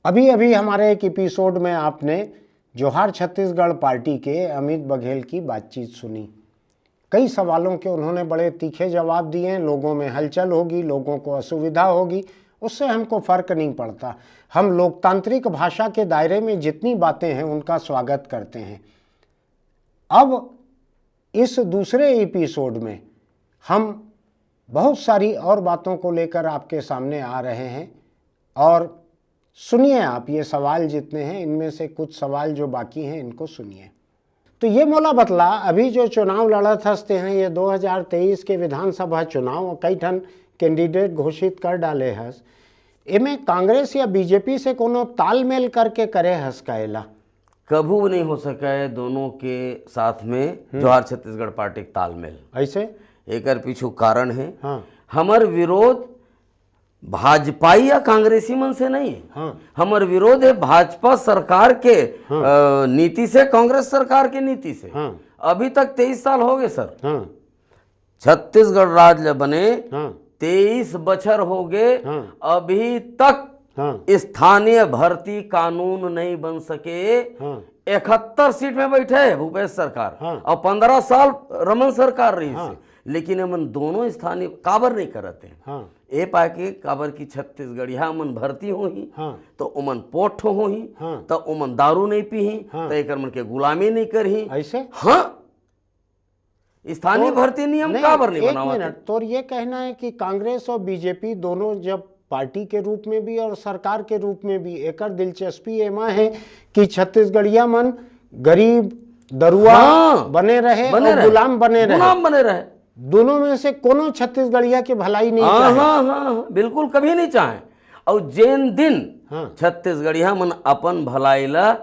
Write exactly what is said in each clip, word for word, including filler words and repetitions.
अभी अभी हमारे एक एपिसोड में आपने जोहार छत्तीसगढ़ पार्टी के अमित बघेल की बातचीत सुनी। कई सवालों के उन्होंने बड़े तीखे जवाब दिए हैं। लोगों में हलचल होगी, लोगों को असुविधा होगी, उससे हमको फर्क नहीं पड़ता। हम लोकतांत्रिक भाषा के दायरे में जितनी बातें हैं, उनका स्वागत करते हैं। अब इस दूसरे एपिसोड में हम बहुत सारी और बातों को लेकर आपके सामने आ रहे हैं, और सुनिए आप, ये सवाल जितने हैं, इनमें से कुछ सवाल जो बाकी हैं, इनको सुनिए। तो ये मोला बतला, अभी जो चुनाव लड़त हस तें, ये दो हज़ार तेईस के विधानसभा चुनाव, कई ठन कैंडिडेट घोषित कर डाले हस, एमे कांग्रेस या बीजेपी से कोनो तालमेल करके करे हस का एला? कभू नहीं हो सके दोनों के साथ में हम्म। जोहार छत्तीसगढ़ पार्टी के तालमेल। ऐसे? एकर पीछू कारण है, हाँ। हमर विरोध भाजपाई या कांग्रेसी मन से नहीं है। हाँ। हमर विरोध है भाजपा सरकार के, हाँ। अ, नीति से, कांग्रेस सरकार के नीति से। हाँ। अभी तक तेईस साल हो गए सर। हाँ। छत्तीसगढ़ राज ल बने हाँ। तेईस बछर हो गए, हाँ। अभी तक हाँ। स्थानीय भर्ती कानून नहीं बन सके। हाँ। इकहत्तर सीट में बैठे है भूपेश सरकार हाँ। और पंद्रह साल रमन सरकार रही हाँ। से, लेकिन एमन दोनों स्थानीय काबर नहीं करत हैं? हाँ। ए पाके काबर कि छत्तीसगढ़िया मन भर्ती होही, हाँ। तो ओमन पोठ होही, हाँ। तो ओमन दारू नहीं पीही, हाँ। तो एकर मन के गुलामी नहीं करही। ऐसे? हाँ, स्थानीय तोर भर्ती नियम नहीं, काबर नहीं एक बनावत मिनट, है? तोर ये कहना है कि कांग्रेस और बीजेपी दोनों जब पार्टी के रूप में भी और सरकार के रूप में भी, एकर दिलचस्पी एमा है कि छत्तीसगढ़िया मन गरीब, दरुआ हाँ, बने रहे बने और रहे। गुलाम बने रहे। गुलाम बने रहे। दोनों में से कोनो छत्तीसगढ़िया के भलाई नहीं हाँ, चाहे। हाँ, हाँ, हाँ, बिल्कुल कभी नहीं चाहे। और जेन दिन हाँ। छत्तीसगढ़िया मन अपन भलाई ला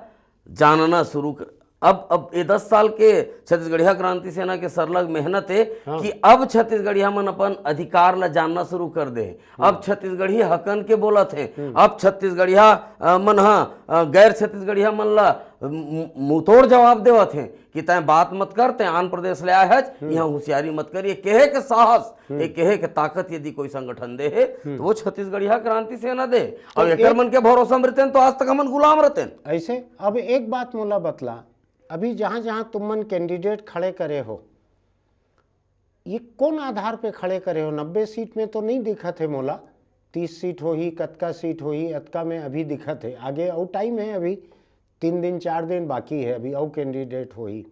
जानना शुरू कर, अब, अब ये दस साल के छत्तीसगढ़िया क्रांति सेना के सरलग मेहनत है हाँ। कि अब छत्तीसगढ़िया मन अपन अधिकार ला जानना शुरू कर दे। अब छत्तीसगढ़ी हकन के बोलत हैं, हम्म। अब छत्तीसगढ़िया, अ, मन हा, अ, गैर छत्तीसगढ़िया मन ला मु-, मुंहतोड़ जवाब देवत हैं कि तैं बात मत कर, तैं आन प्रदेश ले आए हच, हम्म। यहाँ होशियारी मत कर। ये कहे के साहस, हम्म। ये कहे के ताकत यदि कोई संगठन दे है, हम्म। तो वो छत्तीसगढ़िया क्रांति सेना दे। तो और एकर एक मन के भरोसा में रहते हैं, तो आज तक हमन गुलाम रहते हैं। ऐसे, अब एक बात मोला बतला, अभी जहाँ जहाँ तुम मन कैंडिडेट खड़े करे हो, ये कौन आधार पे खड़े करे हो? नब्बे सीट में तो नहीं दिखत है मोला, तीस सीट होही, कतका सीट होही, अतका में अभी दिखत है। आगे अउ टाइम है, अभी तीन दिन, चार दिन बाकी है, अभी अउ कैंडिडेट होही।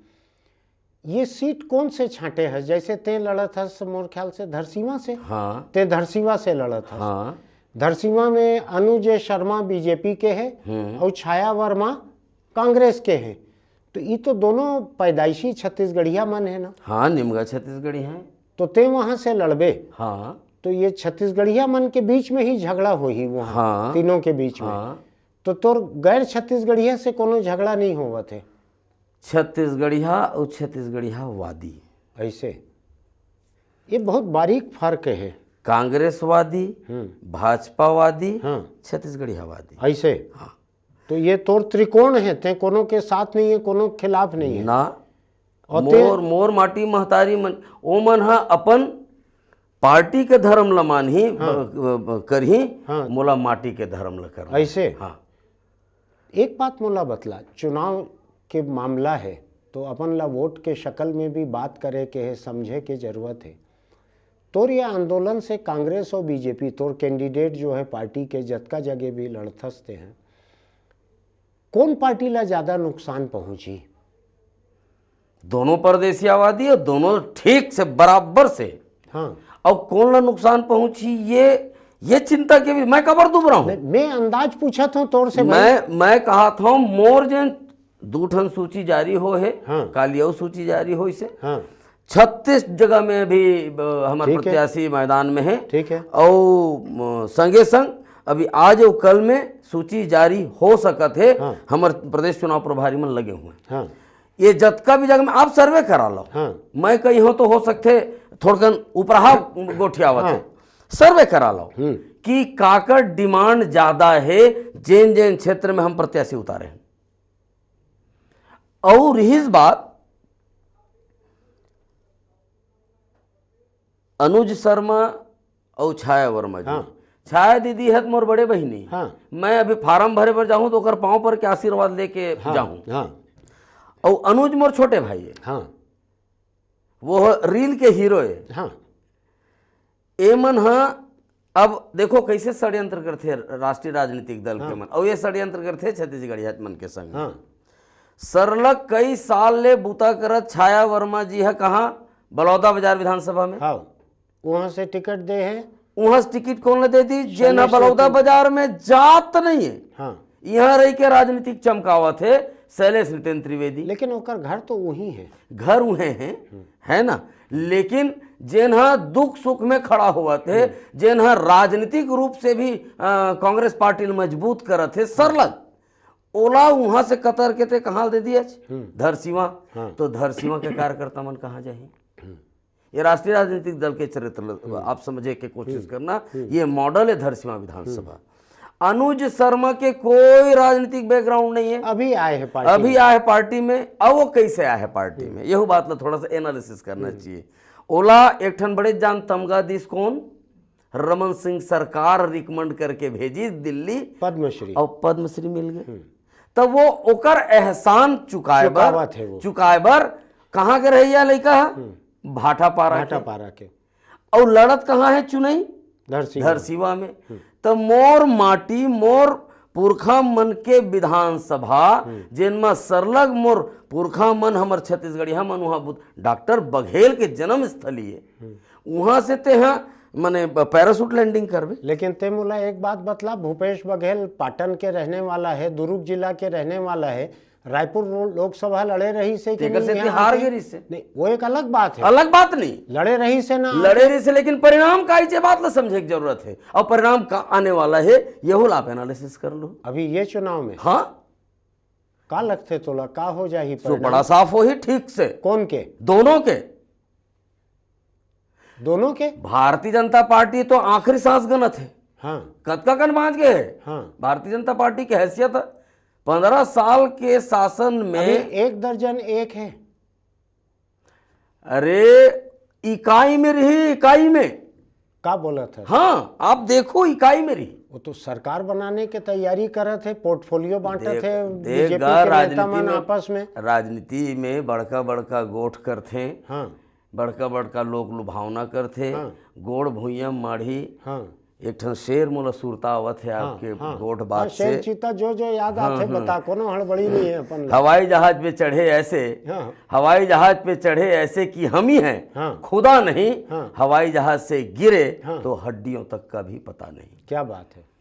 ये सीट कौन से छांटे है? जैसे तें लड़त हस, मोर ख्याल से धरसीवा से, हाँ। तें धरसीवा से लड़त हस। हाँ। धरसीवा में अनुज शर्मा बीजेपी के है हम्म। और छाया वर्मा कांग्रेस के है, तो ई तो दोनों पैदाइशी छत्तीसगढ़िया मन है ना? हाँ, निमगा छत्तीसगढ़ी हैं। तो तें वहां से लड़बे? हाँ। तो ये छत्तीसगढ़िया मन के बीच में ही झगड़ा होही वहाँ, हाँ। तीनों के बीच में। हाँ। तो तोर गैर छत्तीसगढ़िया से कोनो झगड़ा नहीं होवत है? छत्तीसगढ़िया और छत्तीसगढ़िया वादी। ऐसे? ये बहुत बारीक फर्क है। कांग्रेसवादी, हम्म। भाजपावादी, हाँ। छत्तीसगढ़ियावादी। ऐसे? हाँ। तो ये तोर त्रिकोण है, तें कोनो के साथ नहीं है, कोनो के खिलाफ नहीं है। ना। और ते- मोर, मोर माटी महतारी मन, ओ मन हा अपन पार्टी के धर्म ल मानही, हाँ। ब-, ब-, ब-, करही, हाँ। मोला माटी के धर्म ल करना। ऐसे? हाँ। एक बात मोला बतला, चुनाव के मामला है, तो अपन ला वोट के शकल में भी बात करे के है, समझे के जरूरत है। तोर ये आंदोलन से कांग्रेस और बीजेपी, तोर कैंडिडेट जो है पार्टी के, जतका जगह भी लड़थस तें, कौन पार्टी ला ज्यादा नुकसान पहुंची? दोनों परदेसियावादी और दोनों ठीक से, बराबर से। हाँ। और कौन ला नुकसान पहुंची, ये, ये चिंता के भी मैं कबर दुबरा हूँ। मैं, मैं अंदाज पूछत हूँ तोर से भाई। मैं, मैं कहा था, मोर जेन दू ठन सूची जारी हो है, हाँ। काली अउ सूची जारी होइसे। हाँ। छत्तीस जगह में भी, अ, हमर ठीक है। प्रत्याशी मैदान में है। ठीक है। और, अ, संगे संग अभी आज और कल में सूची जारी हो सकत है। हाँ। हमर प्रदेश चुनाव प्रभारी मन लगे हुए हैं। हाँ। ये जतका भी जगह में आप सर्वे करा लो। हाँ। मैं कही हूँ तो हो सकथे थोड़कन उपराहा गोठियावत हाँ। है। सर्वे करा लो हम्म। कि काकर डिमांड ज्यादा है, जेन जेन क्षेत्र में हम प्रत्याशी उतारे हैं। और इस बात अनुज शर्मा और छाया वर्मा जी, हाँ। छाया दीदी हे त मोर बड़े बहिनी। हाँ। मैं अभी फार्म भरे बर जाहूं त ओकर पांव पर के आशीर्वाद लेके हाँ, जाहूं। हाँ। अउ अनुज मोर छोटे भाई हे। हाँ। वो ह रील के हीरो हे। हाँ। ए मन ह, अब देखो कैसे षड्यंत्र करथे राष्ट्रीय राजनीतिक दल के हाँ। मन, अउ ये षड्यंत्र करथे छत्तीसगढ़िया मन के संग। हाँ। सरलग कई साल ले बूता करत छाया वर्मा जी ह कहाँ? बलौदा बाजार विधानसभा में। हाँ, वहां से टिकट दे हे। वहां से टिकट कौन ला दे दी? जेन ह शैलेश बलौदा नितिन। बाजार में जात नहीं है। हाँ। यहाँ रह के राजनीतिक चमकावत हे शैलेश नितिन त्रिवेदी। लेकिन ओकर घर तो वही है। घर उहे हैं, हम्म। है ना? लेकिन जेन ह दुख सुख में खड़ा होवत हे, हम्म। जेन ह राजनीतिक रूप से भी, अ, कांग्रेस पार्टी ल मजबूत करत हे, सरलग ओला उहां से कतर के ते कहां दे दिया? हम्म। धरसीवा। हाँ। तो धरसीवा के कार्यकर्ता मन कहां जाही? हम्म। ये राष्ट्रीय राजनीतिक दल के चरित्र ल-, हम्म। आप समझे के कोशिश हम्म। करना। हम्म। ये मॉडल है धरसीवा विधानसभा। हम्म। अनुज शर्मा के कोई राजनीतिक बैकग्राउंड नहीं है। अभी आए हैं पार्टी अभी में। आए हैं पार्टी में। अब वो कैसे आए हैं पार्टी हम्म। में, यही बात ला थोड़ा सा एनालिसिस करना हम्म। चाहिए। ओला एक ठन बड़े जान तमगा दिस कौन? रमन सिंह सरकार रिकमेंड करके भेजी दिल्ली। पद्मश्री। और पद्मश्री मिल गए। हम्म। तब वो ओकर एहसान चुकाए बर, चुकावत है वो। चुकाए बर कहाँ के रहइया लइका ह? हम्म। भाटापारा भाटा के। पारा के। और लड़त कहाँ है चुनई? धरसीवा। धरसीवा में। हम्म। त मोर माटी, मोर पुरखा मन के विधानसभा, हम्म। जेन म सरलग मोर पुरखा मन, हमर छत्तीसगढ़िया मन उहाँ बुत-, डॉक्टर बघेल के जन्म स्थली है। हम्म। उहाँ से ते ह, मने, ब-, पैराशूट लैंडिंग करबे। लेकिन ते मोला एक बात बतला, भूपेश बघेल पाटन के रहने वाला है, दुर्ग जिला के रहने वाला है, रायपुर लो-, लोकसभा लड़े रहिस हे कि तेकर नहीं, सेती यहाँ हार आके? गे रहिस हे। नहीं, वो एक अलग बात है। अलग बात नहीं। लड़े रहिस हे ना लड़े आके? रहिस हे, लेकिन परिणाम का आइस, ये बात ला समझे के जरूरत है। और परिणाम का आने वाला है, यहू ला आप एनालिसिस कर लो। अभी ये चुनाव में? हाँ। का लगथे तोला, का हो जाही परिणाम? सुपड़ा साफ होही ठीक से। कौन के? दोनों के। दोनों के? भारतीय जनता पार्टी तो आखिरी सांस गनत है। हाँ। कतका कन बांच गए है? हाँ। भारतीय जनता पार्टी के हैसियत पंद्रह साल के शासन में अभी एक दर्जन एक है। अरे, इकाई में रही, इकाई में। का बोलत है? हाँ, आप देखो, इकाई में रही। वो तो सरकार बनाने के तैयारी करत है, पोर्टफोलियो बांटत देख, है देख बीजेपी गा, के नेता राजनीति मन में, आपस में। राजनीति में बड़का बड़का गोठ करथे। हाँ। बड़का बड़का लोक लुभावना करथे। हाँ। गोड़ भुइयां माढ़ी। हाँ। एक ठन शेर मोला सुरता आवत है हाँ, आपके हाँ। गोठ हाँ, बात शेर से। चीता जो जो याद हाँ, आथे हाँ। बता, कोनो हड़बड़ी नहीं है अपन ला। हवाई जहाज पे चढ़े ऐसे, हाँ। हवाई जहाज पे चढ़े ऐसे कि हम ही हैं, हाँ। खुदा नहीं। हाँ। हवाई जहाज से गिरे हाँ। तो हड्डियों तक का भी पता नहीं। क्या बात है।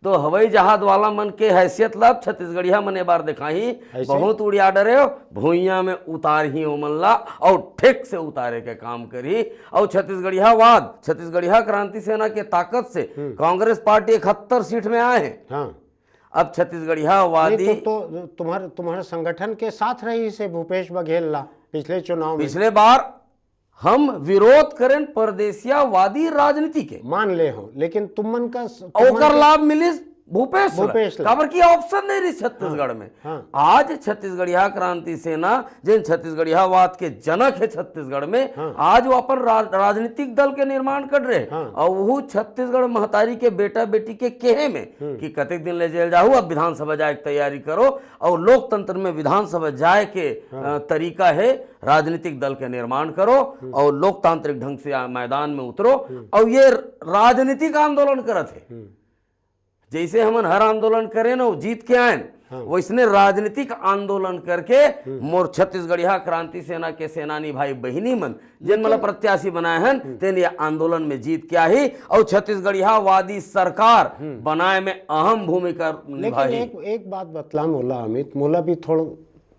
तो हवाई जहाज वाला मन के हैसियत ला अब छत्तीसगढ़िया मन ए बार दिखाही, ऐसे? बहुत उड़िया डरे हो, भुइयां में उतारही ओमन ला, और ठीक से उतारे के काम करही। और छत्तीसगढ़ियावाद, छत्तीसगढ़िया क्रांति सेना के ताकत से हम्म। कांग्रेस पार्टी इकहत्तर सीट में आए हैं। हाँ। अब छत्तीसगढ़ियावादी नहीं, तो, तो तुम्हारे, तुम्हारे संगठन के साथ रहिस हे भूपेश बघेल ला पिछले चुनाव में। पिछले बार हम विरोध करेन परदेसियावादी राजनीति के। मान ले हो, लेकिन तुम मन का स-, तुम मन ओकर के लाभ मिलिस भूपेश ला। भूपेश ला। काबर कि ऑप्शन नहीं रही छत्तीसगढ़ हाँ, में। हाँ। आज छत्तीसगढ़िया क्रांति सेना, जेन छत्तीसगढ़ियावाद के जनक है छत्तीसगढ़ में, हाँ। आज वो अपन रा-, राजनीतिक दल के निर्माण कर रहे हैं। हाँ। और वो छत्तीसगढ़ महतारी के बेटा बेटी के केहे में हम्म। कि कतेक दिन ले जेल जाहू, अब विधानसभा जाए के तैयारी करो। और लोकतंत्र में विधानसभा जाए के, हाँ। अ, तरीका है राजनीतिक दल के निर्माण करो हम्म। और लोकतांत्रिक ढंग से आ-, मैदान में उतरो हम्म। और ये राजनीतिक आंदोलन करत है। हम्म। जैसे हमन हर आंदोलन करेन अउ जीत के आएन, हाँ। वैसने राजनीतिक आंदोलन करके हम्म। मोर छत्तीसगढ़िया क्रांति सेना के सेनानी भाई बहिनी मन, जेन लेकिन मोला प्रत्याशी बनाए हन, हम्म। तेन ये आंदोलन में जीत के आही और छत्तीसगढ़ियावादी सरकार हम्म। बनाए में अहम भूमिका लेकिन निभाही। एक, एक बात बतला मोला अमित, मोला भी थोड़-,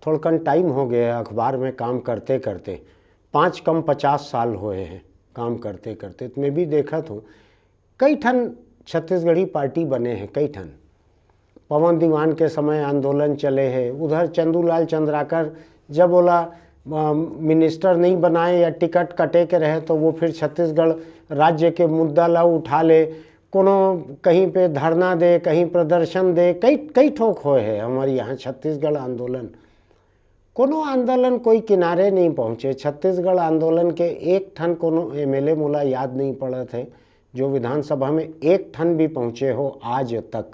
थोड़कन टाइम हो गया है अखबार में काम करते करते, पाँच कम पचास साल होए हैं काम करते करते। तो मैं भी देखत हूँ, कई ठन छत्तीसगढ़ी पार्टी बने हैं, कई ठन। पवन दीवान के समय आंदोलन चले हे, उधर चंदूलाल चंद्राकर जब ओला, अ, मिनिस्टर नहीं बनाए या टिकट कटे के रहे, तो वो फिर छत्तीसगढ़ राज्य के मुद्दा ला उठा ले, कोनो कहीं पे धरना दे, कहीं प्रदर्शन दे, कई, कई ठोक होए हे हमर यहाँ छत्तीसगढ़ आंदोलन। कोनो आंदोलन कोई किनारे नहीं पहुँचे। छत्तीसगढ़ आंदोलन के एक ठन कोनो एमएलए मोला याद नहीं पड़त हे, जो विधानसभा में एक ठन भी पहुंचे हो आज तक,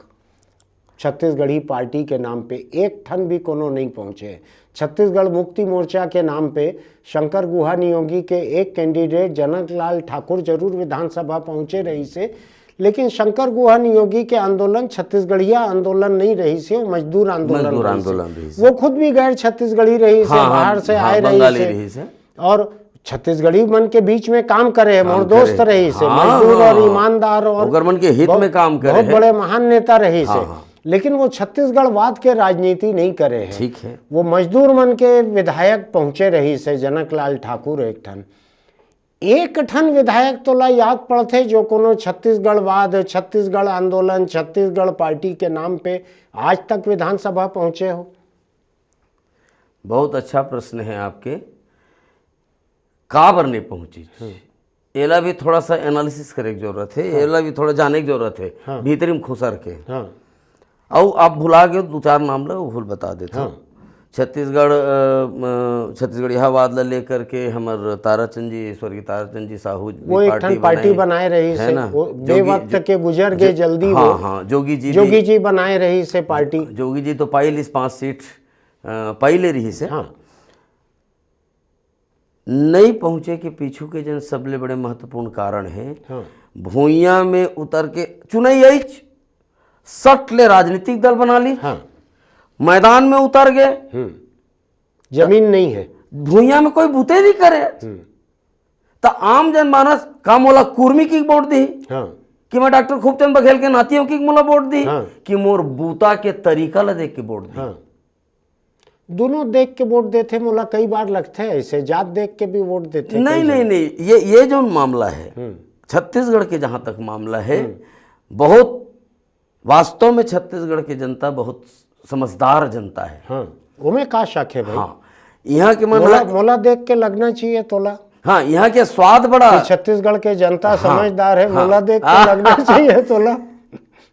छत्तीसगढ़ी पार्टी के नाम पे एक ठन भी कोनो नहीं पहुंचे। छत्तीसगढ़ मुक्ति मोर्चा के नाम पे शंकर गुहा नियोगी के एक कैंडिडेट जनक लाल ठाकुर जरूर विधानसभा पहुंचे रहिसे, लेकिन शंकर गुहा नियोगी के आंदोलन छत्तीसगढ़िया आंदोलन नहीं रहिसे, वो मजदूर आंदोलन मजदूर रहिसे। आंदोलन रहिसे। वो खुद भी गैर छत्तीसगढ़ी रहिसे, हाँ, हाँ, बाहर से हाँ, आए बंगाली रहिसे। रहिसे। और छत्तीसगढ़ी मन के बीच में काम करे हे, काम मोर दोस्त करे। रहिसे, हाँ, मजदूर हाँ, और हाँ। ईमानदार और ओकर मन के हित बहुत, में काम करे बहुत हे। बड़े महान नेता रहिसे। हाँ, हाँ। लेकिन वो छत्तीसगढ़वाद के राजनीति नहीं करे हे। ठीक है। वो मजदूर मन के विधायक पहुंचे रहिसे, जनक लाल ठाकुर एक ठन। एक ठन विधायक तोला याद पड़थे जो कोनो छत्तीसगढ़वाद, छत्तीसगढ़ आंदोलन, छत्तीसगढ़ पार्टी के नाम पे आज तक विधानसभा पहुंचे हो? बहुत अच्छा प्रश्न है आपके। काबर नहीं पहुंची? हम्म। एला भी थोड़ा सा एनालिसिस करे के जरूरत है, हाँ। एला भी थोड़ा जाने के जरूरत है, हाँ। भीतरी में खुसर के। हाँ। अउ आप भुला गए दो चार नाम ला, वो भूल बता देते हाँ। हैं। छत्तीसगढ़, अ, अ, छत्तीसगढ़ियावाद ला लेकर के हमर ताराचंद जी, स्वर्गीय ताराचंद जी साहू जी वो एक पार्टी ठन पार्टी बनाए, बनाए रहिसे, है ना? वो जोगी बेवक्त जो-, के गुजर गए जो-, जल्दी हाँ, वो। हाँ, जोगी जी जोगी भी, जी बनाए रहिसे पार्टी। जोगी जी तो पाई लिस पांच सीट, अ, पाई ले रहिसे। हाँ। नहीं पहुंचे के पीछू के जन सबले बड़े महत्वपूर्ण कारण है, हाँ। भुइयां में उतर के चुनाई आईच, सट ले राजनीतिक दल बना ली, हाँ। मैदान में उतर गए, हम्म। जमीन नहीं है। भुइयां में कोई बूते नहीं करे। हम्म। त आम जनमानस का मोला कुर्मी की वोट दी? हाँ। कि मैं डॉक्टर खूबचंद बघेल के नाती हूं कि मोला वोट दी? हाँ। कि मोर बूता के तरीका ला देख के वोट दी? हाँ। दोनों देख के वोट देथे, मोला कई बार लगथे ऐसे, जात देख के भी वोट देथे नहीं, कई नहीं, जन। नहीं, ये, ये जो मामला है, हम्म। छत्तीसगढ़ के जहां तक मामला है, हम्म। बहुत, वास्तव में छत्तीसगढ़ की जनता बहुत समझदार जनता है। हाँ, ओमे का शक है भाई? हाँ, यहाँ के मन मोला, ला- मोला देख के लगना चाहिए तोला। हाँ, यहाँ के स्वाद बड़ा कि छत्तीसगढ़ के जनता हाँ, समझदार है, हाँ। मोला देख के लगना चाहिए तोला।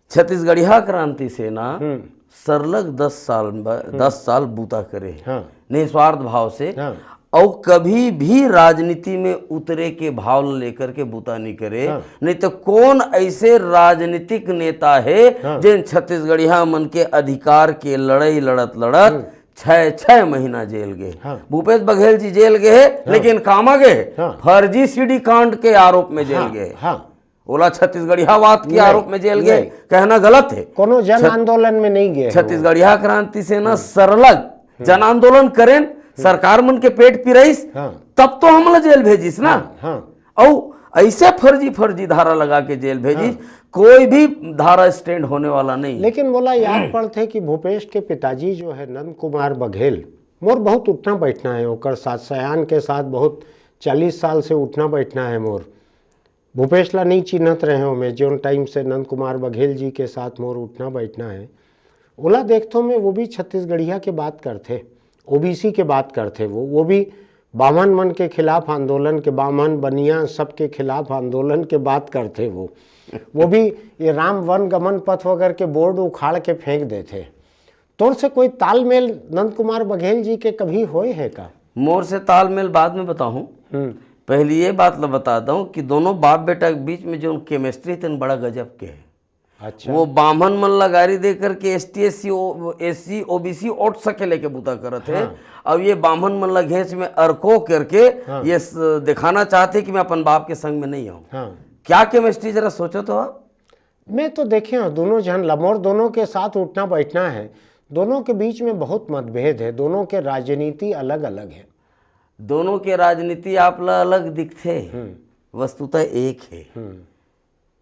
छत्तीसगढ़िया क्रांति सेना हम्म। सरलग दस साल ब-, हम्म। दस साल बूता करे हे। हाँ। निस्वार्थ भाव से। हाँ। अउ कभी भी राजनीति में उतरे के भाव ल लेकर के बूता नहीं करे। हाँ। नहीं तो कौन ऐसे राजनीतिक नेता है हाँ। जिन छत्तीसगढ़िया मन के अधिकार के लड़ाई लड़त लड़त हम्म। छह, छह महीना जेल गए? हाँ। भूपेश बघेल जी जेल गए, हाँ। लेकिन कामा गए? हाँ। फर्जी सीडी कांड के आरोप में जेल हाँ, गए। हाँ। ओला छत्तीसगढ़ियावाद के नहीं, आरोप में जेल गए, नहीं। कहना गलत है। कोनो जन छत-, आंदोलन में नहीं गए हो। छत्तीसगढ़िया क्रांति सेना हम्म। सरलग हम्म। जन आंदोलन करेन, हम्म। सरकार मन के पेट पिराइस, हाँ। तब तो हमला जेल भेजिस ना। हाँ, हाँ। अउ ऐसे फर्जी, फर्जी धारा लगा के जेल भेजिस, हाँ। कोई भी धारा स्टैंड होने वाला नहीं। लेकिन मोला याद पड़थे कि भूपेश के पिताजी जो है नंद कुमार बघेल, मोर बहुत उठना बैठना है ओकर साथ, सयान के साथ बहुत चालीस साल से उठना बैठना है मोर। भूपेश ला नहीं चिन्हत रहे हो मैं, जोन टाइम से नंद कुमार बघेल जी के साथ मोर उठना बैठना है, ओला देखथो मैं, वो भी छत्तीसगढ़िया के बात करथे, ओबीसी के बात करथे वो, वो भी बामन मन के खिलाफ आंदोलन के, बामन, बनिया, सबके खिलाफ आंदोलन के बात करथे वो। वो भी ये राम वन गमन पथ वगैरह के बोर्ड उखाड़ के फेंक देथे। तोर से कोई तालमेल नंद कुमार बघेल जी के कभी होए है का? मोर से तालमेल बाद में बताहूँ। हम्म। पहले ये बात ला बता दूं कि दोनों बाप बेटा के बीच में जो केमिस्ट्री, तेन बड़ा गजब के है। अच्छा। वो बाम्हन मन ला गारी दे करके एसटी, एससी, ओ-, एससी, ओबीसी ओट सके लेके बूता करत हे। हाँ। अब ये बाम्हन मन ला घेंच में अरको करके हाँ। ये स-, दिखाना चाहते कि मैं अपन बाप के संग में नहीं आऊं। हाँ। क्या केमिस्ट्री, जरा सोचो तो आप। मैं तो देखे हूँ दोनों झन ला, मोर दोनों के साथ उठना बैठना है, दोनों के बीच में बहुत मतभेद है, दोनों के राजनीति अलग अलग है। दोनों के राजनीति आप ला अलग दिखथे, हम्म। वस्तुतः एक है। हम्म।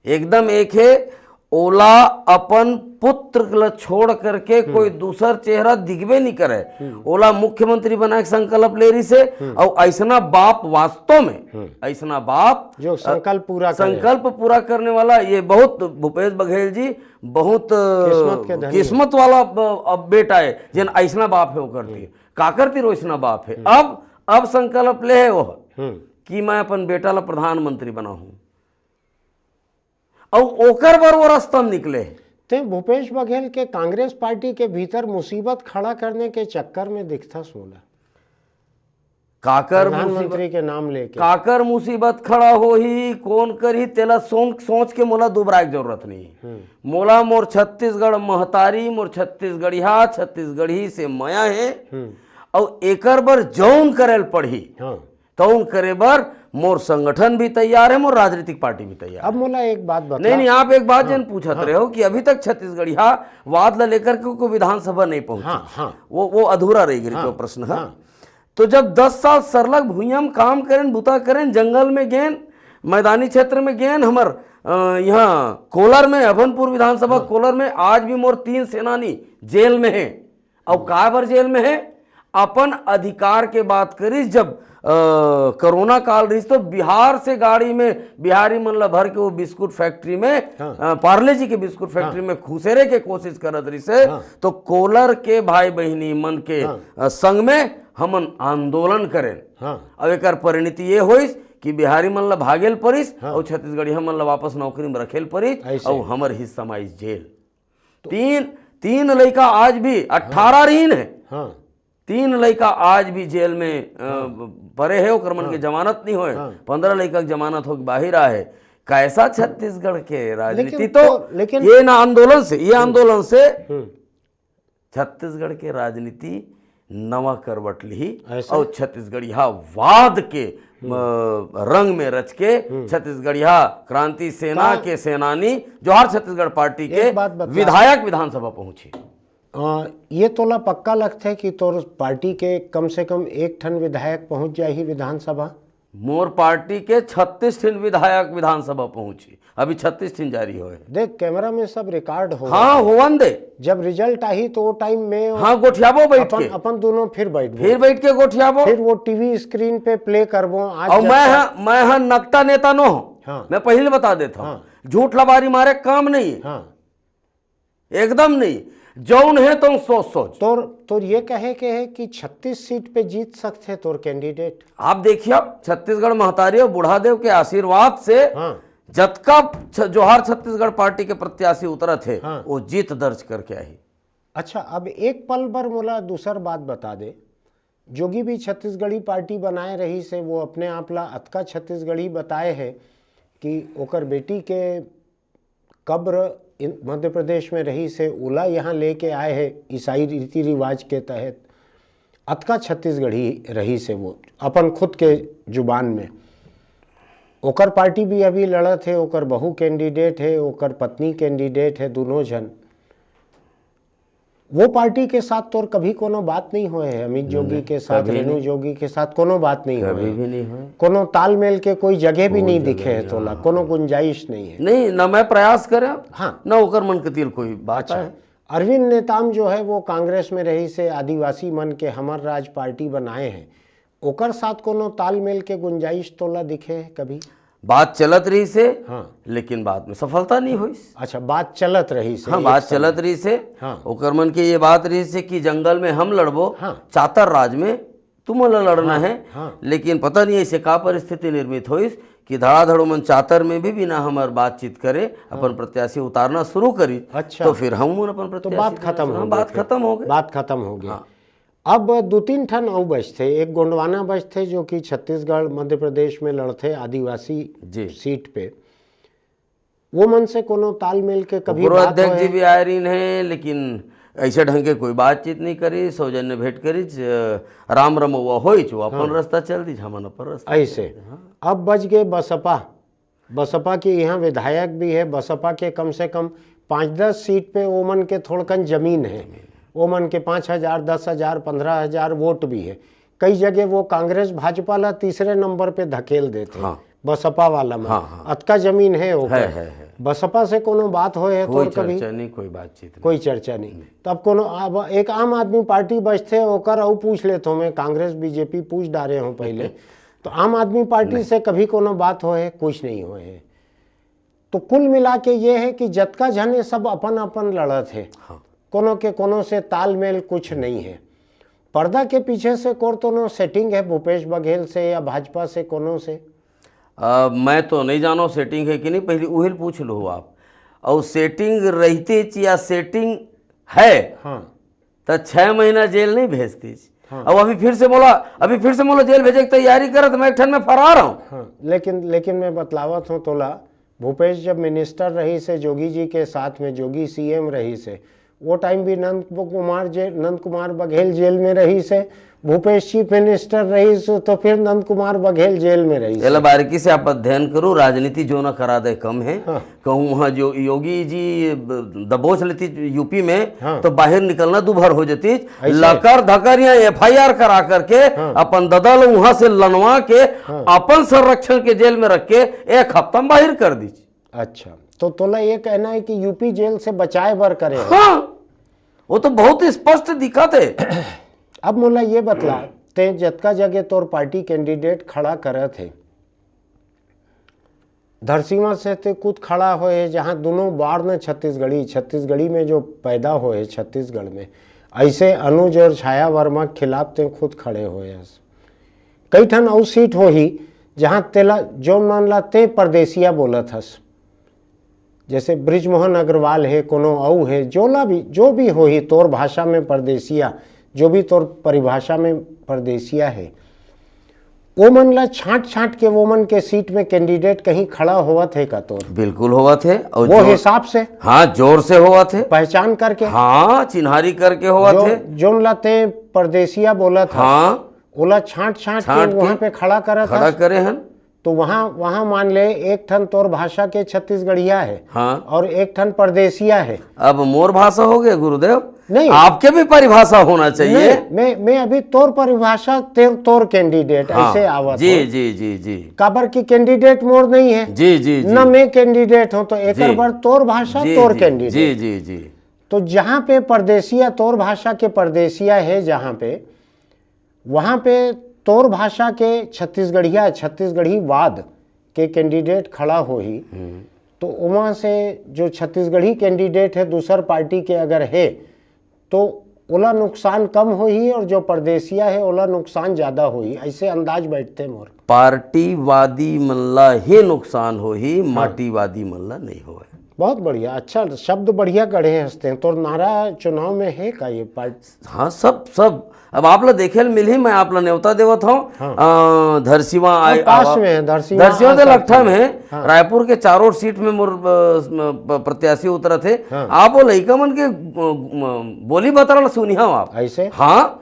एकदम एक है। ओला अपन पुत्र ल छोड़ करके हम्म। कोई दूसर चेहरा दिखबे नहीं करे। हम्म। ओला मुख्यमंत्री बनाए के संकल्प ले रही से, हम्म। और ऐसना बाप वास्तव में, हम्म। ऐसना बाप जो अ, संकल्प पूरा करे। संकल्प पूरा करने वाला, ये बहुत भूपेश बघेल जी बहुत अ, किस्मत के धनी। किस्मत वाला ब-, अब बेटा है, जेन ऐसना बाप है ओकर तीर। हम्म। काकर तीर वैसना बाप है। हम्म। अब, अब संकल्प ले है वो हम्म। कि मैं अपन बेटा ला प्रधानमंत्री बनाहूं। अउ ओकर बर वो रास्ता में निकले। ते भूपेश बघेल के कांग्रेस पार्टी के भीतर मुसीबत खड़ा करने के चक्कर में दिखथस मोला। काकर मुसीबत, प्रधानमंत्री के नाम लेके। काकर मुसीबत खड़ा होही, कोन करही, तेला सोन-, सोच के मोला दुबराए के जरूरत नहीं। हम्म। मोला मोर छत्तीसगढ़ महतारी, मोर छत्तीसगढ़िया, छत्तीसगढ़ी से मया हे। हम्म। अउ एकर बर जौन करे ल पड़ही, हाँ। तौन करे बर मोर संगठन भी तैयार है, मोर राजनीतिक पार्टी भी तैयार अब है। मोला एक बात बता। नहीं, नहीं, आप एक बात हाँ, जन पूछत हाँ। रहे हो कि अभी तक छत्तीसगढ़िया वाद ला लेकर के कोई विधानसभा नहीं पहुंची। हाँ, हाँ। वो, वो अधूरा रह गई हाँ, तो प्रश्न है। हाँ। तो जब दस साल सरलग भुइयां म काम करेन, बुता करेन, जंगल में गेन, मैदानी क्षेत्र में गेन, हमर, अ, यहाँ कोलर में, अभनपुर विधानसभा हाँ। कोलर में आज भी मोर तीन सेनानी जेल में हैं। अउ काय बर जेल में हैं? अपन अधिकार के बात करिस। जब, अ, कोरोना काल रहिस तो बिहार से गाड़ी में बिहारी मन ला भर के वो बिस्कुट फैक्ट्री में, हाँ। अ, पार्ले जी के बिस्कुट फैक्ट्री हाँ। में खुसेरे के कोशिश करत रहिस हे, हाँ। तो कोलर के भाई बहिनी मन के, हाँ। अ, संग में हमन आंदोलन करेन। हाँ। अब एकर परिणति ये होइस कि बिहारी मन ला भागेल परिस हाँ। अउ छत्तीसगढ़िया मन ला वापस नौकरी में रखेल परिस ऐसे। अउ हमर हिस्सा में आइस जेल। तो तीन, तीन लइका आज भी अठारह हाँ। रहीन है। हाँ। तीन लइका आज भी जेल में, अ, हाँ। परे है, ओकर मन हाँ। के जमानत नहीं होए। हाँ। पंद्रह लइका के जमानत होके बाहर आए। कैसा छत्तीसगढ़ के राजनीति लेकिन तो, तो, लेकिन ये ना आंदोलन से, ये हम्म। आंदोलन से हम्म। छत्तीसगढ़ के राजनीति नवा करवट लिही ऐसा? अउ छत्तीसगढ़िया वाद के, हम्म। अ, रंग में रच के हम्म। छत्तीसगढ़िया क्रांति सेना का के सेनानी जोहार छत्तीसगढ़ पार्टी के एक बात बता। विधायक विधानसभा पहुंची। अ, ये तोला पक्का लगथे कि तोर पार्टी के कम से कम एक ठन विधायक पहुंच जाही विधानसभा? मोर पार्टी के छत्तीस ठिन विधायक विधानसभा पहुंची, अभी छत्तीस ठिन जारी होए। देख, कैमरा में सब रिकॉर्ड हो हाँ, होवन दे। जब रिजल्ट आही तो वो टाइम में हाँ, गोठियाबो बैठ अपन, के। अपन दोनों फिर बैठ फिर बैठ के गोठियाबो। फिर वो टीवी स्क्रीन पे प्ले करबो। आज अउ जब मैं तक हा, मैं हा नकटा नेता नो हो। हाँ। मैं पहले बता देता हूँ। हाँ। झूठ लबारी मारे काम नहीं है। हाँ। एकदम नहीं। जौन है तो सोच सोच। तोर, तोर ये कहे के है कि छत्तीस सीट पे जीत सकथे तोर कैंडिडेट? आप देखिए, छत्तीसगढ़ महतारी और बूढ़ा देव के आशीर्वाद से हाँ। जतका छ-, जोहार छत्तीसगढ़ पार्टी के प्रत्याशी उतरत हे, हाँ। वो जीत दर्ज करके आही। अच्छा, अब एक पल बर मोला दूसर बात बता दे। जोगी भी छत्तीसगढ़ी पार्टी बनाए रहिस हे, वो अपने आप ला अतका छत्तीसगढ़ी बताए हे कि ओकर बेटी के कब्र इन-, मध्य प्रदेश में रहिस हे, ओला यहाँ लेके आए हे ईसाई रीति रिवाज के तहत। अतका छत्तीसगढ़ी रहिस हे वो, अपन खुद के जुबान में। ओकर पार्टी भी अभी लड़त हे, ओकर बहू कैंडिडेट हे, ओकर पत्नी कैंडिडेट हे, दोनों झन। वो पार्टी के साथ तोर कभी कोनो बात नहीं होए हे, अमित जोगी नहीं, के साथ, कभी रेणु नहीं। जोगी के साथ कोनो बात नहीं कभी होए। भी नहीं होए। कोनो तालमेल के कोई जगह भी कोई नहीं जगह दिखे हे नहीं, तोला, हाँ। कोनो गुंजाइश नहीं है। नहीं, ना मैं प्रयास करे, हाँ। ना ओकर मन के दिल कोई बात अच्छा। है। अरविंद नेताम जो है वो कांग्रेस में रहिस हे, आदिवासी मन के हमर राज पार्टी बनाए हैं, ओकर साथ कोनो तालमेल के गुंजाइश तोला दिखे हे कभी? बात चलत रहिस हे, हाँ। लेकिन बाद में सफलता नहीं होइस। अच्छा, बात चलत रहिस हे, हाँ, एक बात समय। चलत रहिस हे। हाँ। ओकर मन के ये बात रहिस हे कि जंगल में हम लड़बो, हाँ। चातर राज में तुमन ला लड़ना हाँ, है। हाँ। लेकिन पता नहीं ऐसे का परिस्थिति निर्मित होइस कि धड़ाधड़ मन चातर में भी बिना हमर बातचीत करे अपन हाँ। प्रत्याशी उतारना शुरू करी। अच्छा। तो फिर हम अपन तो प्रत्याशी बात खत्म हाँ, हो बात गई। खत्म हो गई। बात खत्म हो गई। हाँ। अब दो तीन ठन अउ बचथे, एक गोंडवाना बचथे जो कि छत्तीसगढ़ मध्य प्रदेश में लड़थे आदिवासी जी। सीट पे, वो मन से कोनो तालमेल के कभी ओकरो बात अध्यक्ष होए? जी भी आए रहिन हे, लेकिन ऐसे ढंग के कोई बातचीत नहीं करी, सौजन्य भेंट करी, ज-, राम रमौआ होइच, वो अपन हाँ। रास्ता चल दीच, हमन अपन रास्ता ऐसे। चल दीच, हाँ। अब बच गए बसपा, बसपा के यहाँ विधायक भी है, बसपा के कम से कम पाँच दस सीट पे ओमन के थोड़कन जमीन है, ओमन के पाँच हजार, दस हजार, पन्द्रह हजार वोट भी है। कई जगह वो कांग्रेस भाजपा ला तीसरे नंबर पे धकेल देथे, हाँ। बसपा वाला मन। हाँ, हाँ। अतका जमीन है ओकर। है, है, है। बसपा से कोनो बात होए है कोई तोर कभी? चर्चा नहीं, कोई बातचीत नहीं। कोई चर्चा नहीं। नहीं। तब कोनो अब एक आम आदमी पार्टी बचथे, ओकर अउ पूछ लेथों मैं, कांग्रेस बीजेपी पूछ डारे हों पहले। तो आम आदमी पार्टी नहीं। से कभी कोनो बात होए है? कुछ नहीं होए है। तो कुल मिला के ये है कि जतका झन ये सब अपन अपन लड़त हे, हाँ। कोनो के कोनो से तालमेल कुछ नहीं है। पर्दा के पीछे से कोर तोनो सेटिंग है भूपेश बघेल से या भाजपा से, कोनो से? अ, मैं तो नहीं जानो सेटिंग है कि नहीं, पहले उहिल पूछ लो आप। और सेटिंग रहतीच या सेटिंग है, हाँ। तो छह महीना जेल नहीं भेजतीच। हाँ। अब अभी फिर से मोला, अभी फिर से मोला जेल भेजे के तैयारी करत, मैं एक ठन में फरार हूँ। हाँ, लेकिन लेकिन मैं बतलावत हूँ तोला, भूपेश जब मिनिस्टर रहिस हे जोगी जी के साथ में, जोगी सीएम रहिस हे, वो टाइम भी नंद कुमार जे नंद कुमार बघेल जेल में रहिस हे, भूपेश चीफ मिनिस्टर रहिस तो फिर नंद कुमार बघेल जेल में रहिस एला हे। बारीकी से आप अध्ययन करो, राजनीति जो ना करा दे कम है। हाँ। कहूँ वहाँ जो योगी जी दबोच लेती यूपी में, हाँ। तो बाहर निकलना दुभर हो जाती। ऐसे? लकर धकर यहाँ एफआईआर करा करके हाँ। अपन ददा लो वहाँ से लनवा के हाँ। अपन संरक्षण के जेल में रख के एक हफ्ता में बाहर कर दी। अच्छा, तो तोला ये कहना है कि यूपी जेल से बचाए बर करे हे? हाँ, वो तो बहुत ही स्पष्ट दिखत है। अब मोला ये बतला, ते जतका जगह तोर पार्टी कैंडिडेट खड़ा करत हे, धरसीवा से ते खुद खड़ा होए हे, जहाँ दोनों बार ने छत्तीसगढ़ी, छत्तीसगढ़ी में जो पैदा होए हे छत्तीसगढ़ में, ऐसे अनुज और छाया वर्मा के खिलाफ ते खुद खड़े होए हस। कई ठन अउ सीट होही, जहाँ तेला जो मन ला ते परदेसिया बोलत हस, जैसे बृजमोहन अग्रवाल हे, कोनो अउ हे, जोला भी, जो भी होही तोर भाषा में परदेसिया, जो भी तोर परिभाषा में परदेसिया हे, वो मन ला छांट छांट के वो मन के सीट में कैंडिडेट कहीं खड़ा होवत हे का तोर? बिल्कुल होवत है। और वो जोर, हिसाब से हाँ, जोर से होवत है। पहचान करके हाँ, चिन्हारी करके होवत जो है। जोन ला ते परदेसिया बोलत हस, हाँ, ओला छांट छांट के छांट के वहां पे खड़ा करत खड़ा हस। करे हन। तो वहाँ वहाँ मान ले, एक ठन तोर भाषा के छत्तीसगढ़िया हे हाँ। और एक ठन परदेसिया हे। अब मोर भाषा हो गया गुरुदेव, नहीं। आपके भी परिभाषा होना चाहिए। नहीं, मैं मैं अभी तोर परिभाषा, तेर तोर कैंडिडेट हाँ, ऐसे आवत जी हो। जी जी जी। काबर की कैंडिडेट मोर नहीं है, जी जी जी। न मैं कैंडिडेट हूँ, तो एकर जी। बर तोर भाषा, जी, तोर जी, कैंडिडेट। जी जी जी। तो जहाँ पे परदेसिया, तोर भाषा के परदेसिया है, जहाँ पे, वहाँ पे तोर भाषा के छत्तीसगढ़िया, छत्तीसगढ़ी वाद के कैंडिडेट खड़ा होही, तो वहाँ से जो छत्तीसगढ़ी कैंडिडेट है दूसर पार्टी के अगर है, तो ओला नुकसान कम होही और जो परदेसिया है ओला नुकसान ज्यादा होही, ऐसे अंदाज बैठते मोर। पार्टीवादी मन ला ही नुकसान होही, माटीवादी मन ला नहीं होए। बहुत बढ़िया, अच्छा शब्द बढ़िया गढ़े हंसते हैं। तोर नारा चुनाव में है का ये पार्टी? हाँ, सब सब। अब आप ला देखे ल मिलही, मैं आप ला न्योता देवत हूँ। हाँ। अ, धरसीवा आय- पास आवा- में है, धरसीवा धरसीवा आ दे सकते लकठा हैं। में है। हाँ। रायपुर के चारों सीट में मोर अ, प- प्रत्याशी उतरत है। हाँ। आप वो लइका मन के अ, म- बोली बतरा ला सुनिहा आप। ऐसे? हाँ,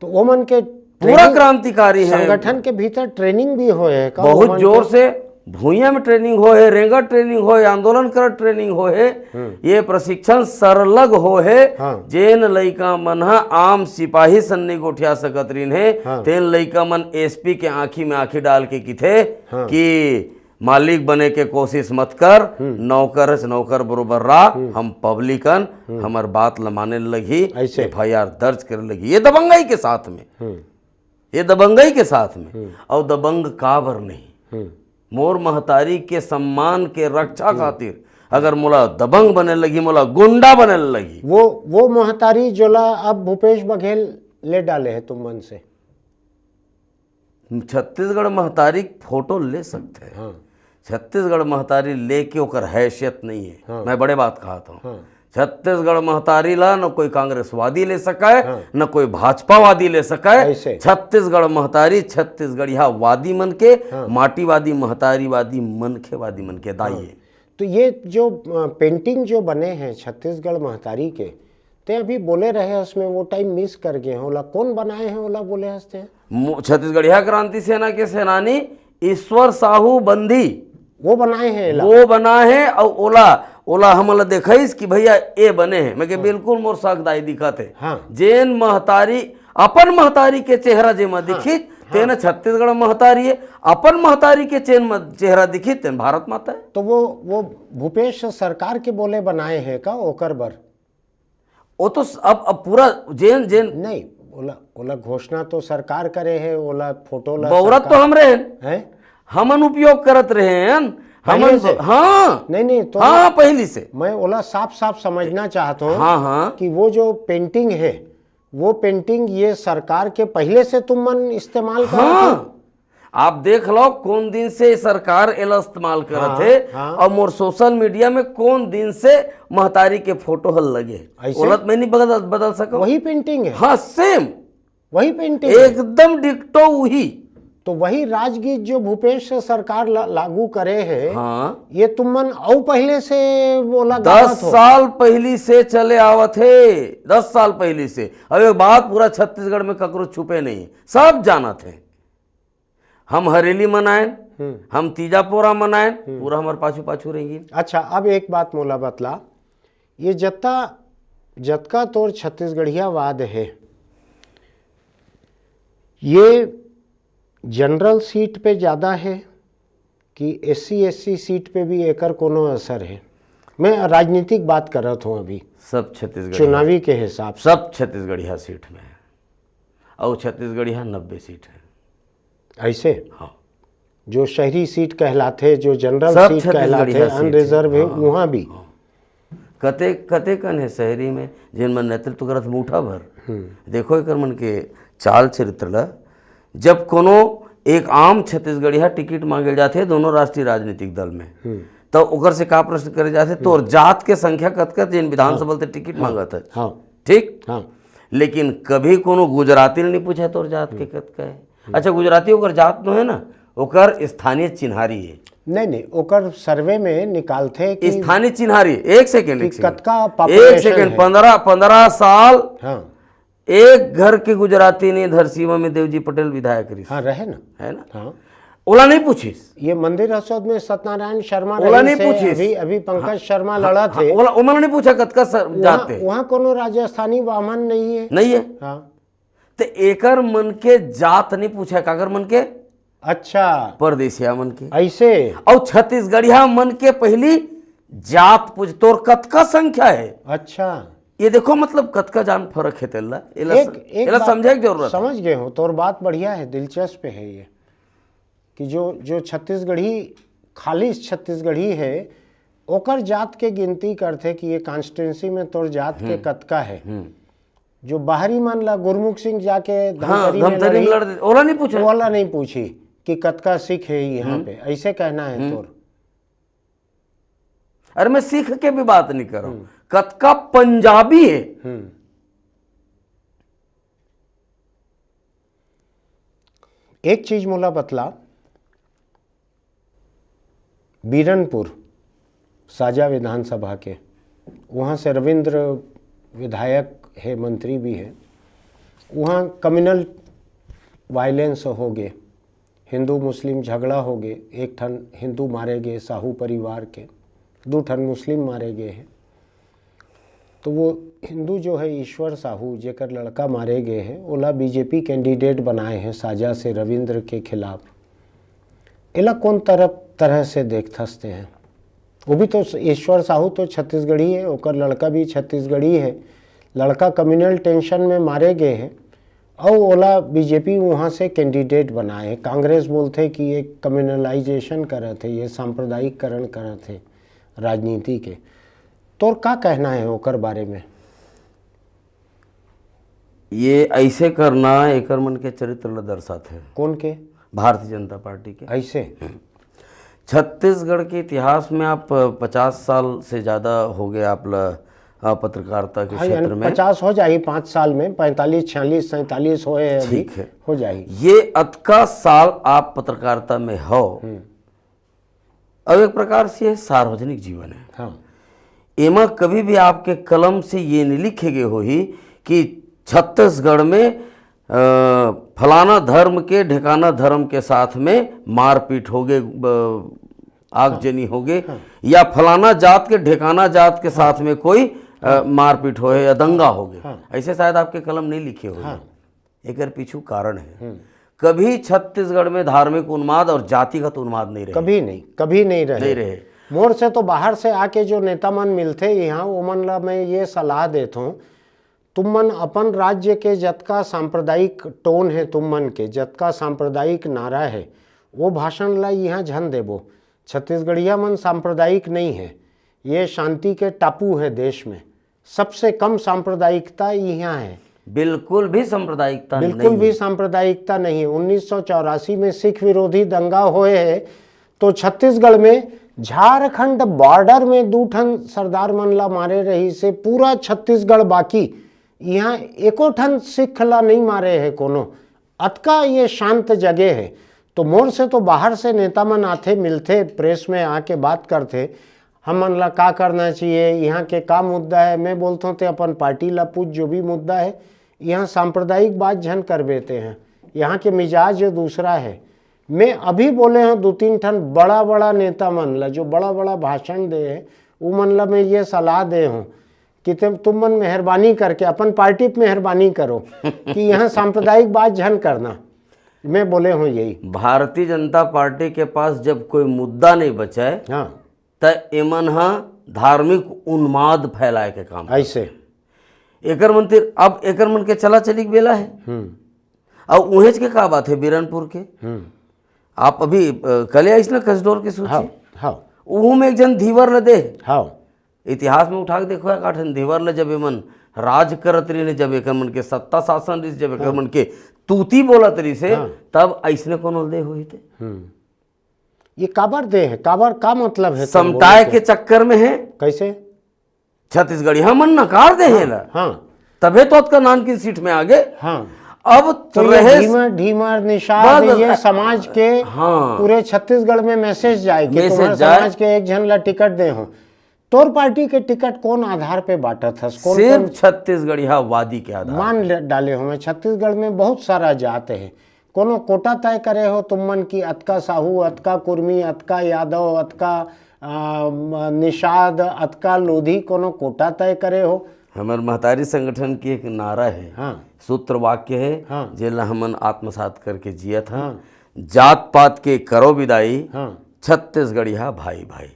तो वो मन के पूरा training, क्रांतिकारी है। संगठन के भीतर ट्रेनिंग भी होए है का? वो बहुत मन जोर के- से भुइयां में ट्रेनिंग होए है, रेंगट ट्रेनिंग होए है, आंदोलन करत ट्रेनिंग होए है। हम्म। ये प्रशिक्षण सरलग होए है। हाँ। जेन लइका मन ह आम सिपाही सन नहीं गोठिया सकत रिन है, हाँ। तेन लइका मन एसपी के आंखी में आंखी डाल के किथे हाँ। कि मालिक बने के कोशिश मत कर, नौकर से नौकर बरोबर रहा। हम पब्लिकन हमर बात ल माने लगही, ऐसे। एफआईआर दर्ज करे लगही। ये दबंगई के साथ में, हम्म, ये दबंगई के साथ में। और दबंग काबर नहीं? हम्म। मोर महतारी के सम्मान के रक्षा खातिर अगर मोला दबंग बने लगी, मोला गुंडा बने लगी। वो वो महतारी जोला अब भूपेश बघेल ले डाले है तुम मन से। छत्तीसगढ़ महतारी फोटो ले सकते हैं। हाँ। छत्तीसगढ़ महतारी लेके ओकर हैसियत नहीं है। हाँ। मैं बड़े बात कहता हूँ। हाँ। छत्तीसगढ़ महतारी ला न कोई कांग्रेसवादी ले सकाए, हाँ। न कोई भाजपावादी ले सकाए। ऐसे। छत्तीसगढ़ महतारी छत्तीसगढ़िया वादी मन के, हाँ। माटीवादी महतारीवादी मनखेवादी मन के दाई है। तो ये जो पेंटिंग जो बने हैं छत्तीसगढ़ महतारी के, ते अभी बोले रहे उसमें, वो टाइम मिस कर गए हैं। ओला कौन बनाए हैं, ओला बोले हंसते हैं? मो- छत्तीसगढ़िया क्रांति सेना के सेनानी ईश्वर साहू बंदी वो बनाए हैं एला। वो बना है। और ओला ओला हमन ला देखाइस कि भैया ए बने हैं। मैं के बिल्कुल मोर साख दाई दिखत है। हाँ। जेन महतारी अपन महतारी के चेहरा जेमा दिखित, तेन छत्तीसगढ़ महतारी है। अपन महतारी के चेन म- चेहरा दिखित, तेन भारत माता है। तो वो वो भूपेश सरकार के बोले बनाए हैं का ओकर बर? वो तो स- अब अब पूरा जेन जेन नहीं, ओला ओला घोषणा तो सरकार करे है, ओला फोटो ला बौरत तो सरकार- हम रहे हैं, हैं? हमन उपयोग करत रहे हैं। पहले हमन से? हाँ नहीं नहीं, तो हाँ, पहली से। मैं ओला साफ साफ समझना चाहता हूँ हाँ, हाँ। कि वो जो पेंटिंग है, वो पेंटिंग ये सरकार के पहले से तुम मन इस्तेमाल कर हाँ, आप देख लो कौन दिन से सरकार एला इस्तेमाल करत हाँ, है। हाँ। और मोर सोशल मीडिया में कौन दिन से महतारी के फोटो हल लगे, ऐसे? ओला त मैं नहीं बदल बदल सकूं। वही पेंटिंग है। हाँ, सेम। वही पेंटिंग है। एकदम डिक्टो वही। तो वही राजगीत जो भूपेश सरकार ला-, लागू करे है, हाँ। ये तुम मन अउ पहले से बोला दस गावत हो। साल पहली से चले आवत हे, दस साल पहली से। अब एक बात पूरा छत्तीसगढ़ में ककरो छुपे नहीं, सब जानत हे। हम हरेली मनाएन, हम्म। हम तीजा पोरा मनाएन, हम्म। पूरा हमर पाछू पाछू रहिन। अच्छा, अब एक बात मोला बतला, ये जत्ता, जतका तोर छत्तीसगढ़ियावाद हे, ये जनरल सीट पे ज्यादा हे कि एससी एसटी सीट पे भी एकर कोनो असर हे? मैं राजनीतिक बात करत हूँ अभी, सब छत्तीसगढ़िया, चुनावी के हिसाब से। सब छत्तीसगढ़िया सीट में है, और छत्तीसगढ़िया नब्बे सीट है। ऐसे? हाँ। जो शहरी सीट कहलाथे, जो जनरल सब सीट कहलाथे, छत्तीसगढ़िया सीट है। अनरिजर्व है, हाँ, वहाँ भी। हाँ। कते, कते कन है शहरी में, जिन मन नेतृत्व करत मुठा भर। हम्म। देखो एकर मन के चाल चरित्र ला। जब कोनो एक आम छत्तीसगढ़िया टिकट मांगे जाथे दोनों राष्ट्रीय राजनीतिक दल में, हम्म। तो ओकर से का प्रश्न करे जाथे, "तोर जात के संख्या कतका, जिन विधानसभा हाँ। ते टिकट हाँ। मांगत है?" हाँ। ठीक? हाँ। लेकिन कभी कोनो गुजराती ने नहीं पूछा, "तोर जात के कतका है?" अच्छा, गुजराती ओकर जात तो है ना, ओकर स्थानीय चिन्हारी है। नहीं, नहीं, ओकर सर्वे में निकालथे कि स्थानीय चिन्हारी, एक सेकंड, कि एक सेकंड। कतका एक population सेकंड, है। पंद्रह, पंद्रह साल हाँ। एक घर के गुजराती ने धरसीवा में देवजी पटेल विधायक रहिस। हाँ, रहे ना। है ना? हाँ। ओला नहीं पूछिस। ये मंदिर हसौद में सत्यनारायण शर्मा ओला रहिस नहीं हे, पूछिस। अभी, अभी पंकज हाँ, शर्मा हाँ, लड़त हाँ, हे। ओला, ओमन नहीं पूछा कतका सर वहाँ, जात है। वहाँ कोनो राजस्थानी बामन नहीं है। नहीं है। हाँ। ते एकर मन के जात नहीं पूछा, काकर मन के? अच्छा। परदेसिया मन के। ऐसे? और छत्तीसगढ़िया मन के पहली जात पूछ, "तोर कतका संख्या है?" अच्छा। ये देखो, मतलब, कतका जान फर्क है तेला। एला एक, स-, एक एला बात समझे के जरूरत है। समझ गए हो, तोर बात बढ़िया है, दिलचस्प है ये, कि जो, जो छत्तीसगढ़ी, खालिस छत्तीसगढ़ी है, ओकर जात के गिनती करथे कि ये कॉन्स्टिट्यूएंसी में तोर जात के हम्म। कतका है। हम्म। जो बाहरी मन ला गुरमुख सिंह जाके हाँ, धमतरी में धमतरी में लड़ी, लड़ दे, ओला नहीं पूछा। ओला नहीं पूछी कि कतका सिख है यहाँ हम्म। पे, ऐसे कहना है हम्म। तोर। अरे, मैं सिख के भी बात नहीं कर रहा हूँ, हम्म। कतका पंजाबी है। हम्म। एक चीज मोला बतला, बीरनपुर साजा विधानसभा के, वहाँ से रविंद्र विधायक है, मंत्री भी है, वहाँ कम्युनल वायलेंस हो गए, हिंदू मुस्लिम झगड़ा हो गए, एक ठन हिंदू मारे गए साहू परिवार के, दू ठन मुस्लिम मारे गए हैं। तो वो हिंदू जो है ईश्वर साहू, जेकर लड़का मारे गए हैं, ओला बीजेपी कैंडिडेट बनाए हैं साजा से रविंद्र के खिलाफ। एला कौन तरफ, तरह से देखथस ते हैं? वो भी तो स-, ईश्वर साहू तो छत्तीसगढ़ी है, ओकर लड़का भी छत्तीसगढ़ी है। लड़का कम्युनल टेंशन में मारे गए हैं, अउ ओला बीजेपी वहाँ से कैंडिडेट बनाए है। कांग्रेस बोलथे कि ये कम्युनलाइजेशन करत है, ये सांप्रदायिककरण करत है राजनीति के। तोर का कहना है ओकर बारे में? ये ऐसे करना एकर मन के चरित्र ल दर्शात है। कौन के? भारतीय जनता पार्टी के। ऐसे? छत्तीसगढ़ के इतिहास में आप पचास साल से ज्यादा हो गए आप ल-, अ, पत्रकारिता के हाँ, यानी क्षेत्र में। पचास हो जाही, पाँच साल में पैंतालीस, छियालीस, सैंतालीस होए हैं अभी, ठीक है। हो जाही। ये अतका साल आप पत्रकारिता में हो, हम्म। अब एक प्रकार से ये सार्वजनिक जीवन है। हाँ। एमा कभी भी आपके कलम से ये नहीं लिखे गए होही कि छत्तीसगढ़ में, अ, फलाना धर्म के ढेकाना धर्म के साथ में मारपीट हो गए, ब-, आगजनी हो गए, हाँ। या फलाना जात के ढेकाना जात के साथ में कोई, अ, हाँ। मारपीट हो गए या दंगा हो गए। हाँ। ऐसे शायद आपके कलम नहीं लिखे होही। हाँ। एकर पीछू कारण है। हम्म। कभी छत्तीसगढ़ में धार्मिक उन्माद और जातिगत उन्माद नहीं रहे। कभी नहीं, कभी नहीं रहे। नहीं रहे। मोर से तो बाहर से आके जो नेता मन मिलथे यहाँ, ओमन ला मैं ये सलाह देत हूँ, तुम मन अपन राज्य के जतका सांप्रदायिक टोन है, तुम मन के जतका सांप्रदायिक नारा है, वो भाषण ला यहाँ झन देबो। छत्तीसगढ़िया मन सांप्रदायिक नहीं है, ये शांति के टापू है देश में। सबसे कम सांप्रदायिकता यहाँ है। बिल्कुल भी सांप्रदायिकता बिल्कुल नहीं भी है। सांप्रदायिकता नहीं है। उन्नीस सौ चौरासी में सिख विरोधी दंगा होए है, तो छत्तीसगढ़ में झारखंड बॉर्डर में दू ठन सरदार मन ला मारे रहिस हे, पूरा छत्तीसगढ़ बाकी यहाँ एको ठन सिख ला नहीं मारे हे कोनो। अतका ये शांत जगह हे। तो मोर से तो बाहर से नेता मन आथे, मिलथे, प्रेस में आके बात करथे, हमन ला का करना चाहिए, यहाँ के का मुद्दा है, मैं बोलथों ते अपन पार्टी ला पूछ, जो भी मुद्दा है। यहाँ सांप्रदायिक बात झन करबे ते हैं, यहाँ के मिजाज दूसरा है। मैं अभी बोले हूँ दो तीन ठन बड़ा बड़ा नेता मन ला, जो बड़ा बड़ा भाषण दे हैं, वो मन ला मैं ये सलाह दे हूँ कि तुम तुम मन मेहरबानी करके अपन पार्टी पे मेहरबानी करो कि यहाँ सांप्रदायिक बात झन करना। मैं बोले हूँ यही। भारतीय जनता पार्टी के पास जब कोई मुद्दा नहीं बचा है, हाँ। त एमन ह धार्मिक उन्माद फैलाए के काम करथे। ऐसे। एकर मन तिर, अब एकर मन के चला चली के बेला है। हम्म। अब उहेंच के का बात है बीरनपुर के? हम्म। आप अभी, अ, कले आइस ना कसडोर के सूची? हाँ, हाँ। उहू में एक झन धीवर ल दे। हाँ। इतिहास में उठा के देखो, एक आठन धीवर ल जब एमन राज करत रहिन, जब एकर मन के सत्ता शासन रहिस, जब एकर हाँ। मन के तूती बोलत रहिस हे, हाँ। तब अइसने कोनो ल दे होही ते? हम्म। ये काबर दे है, काबर का मतलब है, तुम समताय बोलो के तो? चक्कर में है। कैसे? छत्तीसगढ़ी हमन नकार दे है हाँ, ला। हाँ। तभे तो अतका नानकिन सीट में आगे। हाँ। अब तो ये रहे ढीमर, ढीमर, निषाद, बस, बस, ये समाज के हाँ। पूरे छत्तीसगढ़ में मैसेज जाए कि मैसेज तुम्हारे जाए। समाज के एक झन ला टिकट दे हो। तोर पार्टी के टिकट कौन आधार पे बांटत हस? कौन, सिर्फ कौन? छत्तीसगढ़िया वादी के आधार मान पे। ले-, डाले हो। छत्तीसगढ़ में बहुत सारा जात है, कोनो कोटा तय करे हो तुम मन की अतका साहू, अतका कुर्मी, अतका यादव, अतका, आ, म-, निषाद, अतका लोधी, कोनो कोटा तय करे हो? हमर महतारी संगठन के एक नारा है, हाँ। सूत्र वाक्य है, हाँ। जेला हमन आत्मसात करके जियत हन। हाँ। जात पात के करो विदाई, हाँ। छत्तीसगढ़िया भाई भाई।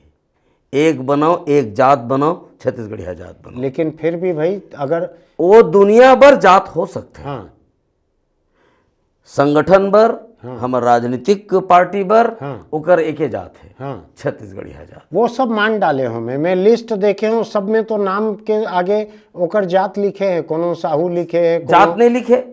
एक बनाओ, एक जात बनाओ, छत्तीसगढ़िया जात बनाओ। लेकिन फिर भी भाई, अगर वो दुनिया भर जात हो सकते हैं। हाँ। संगठन बर, हाँ। हमर राजनीतिक पार्टी बर, हाँ। ओकर एके जात है, हाँ। छत्तीसगढ़िया जात। वो सब मान डाले हूँ मैं, मैं लिस्ट देखे हूँ, सब में तो नाम के आगे ओकर जात लिखे है, कोनो साहू लिखे है, कोनो जात नहीं लिखे,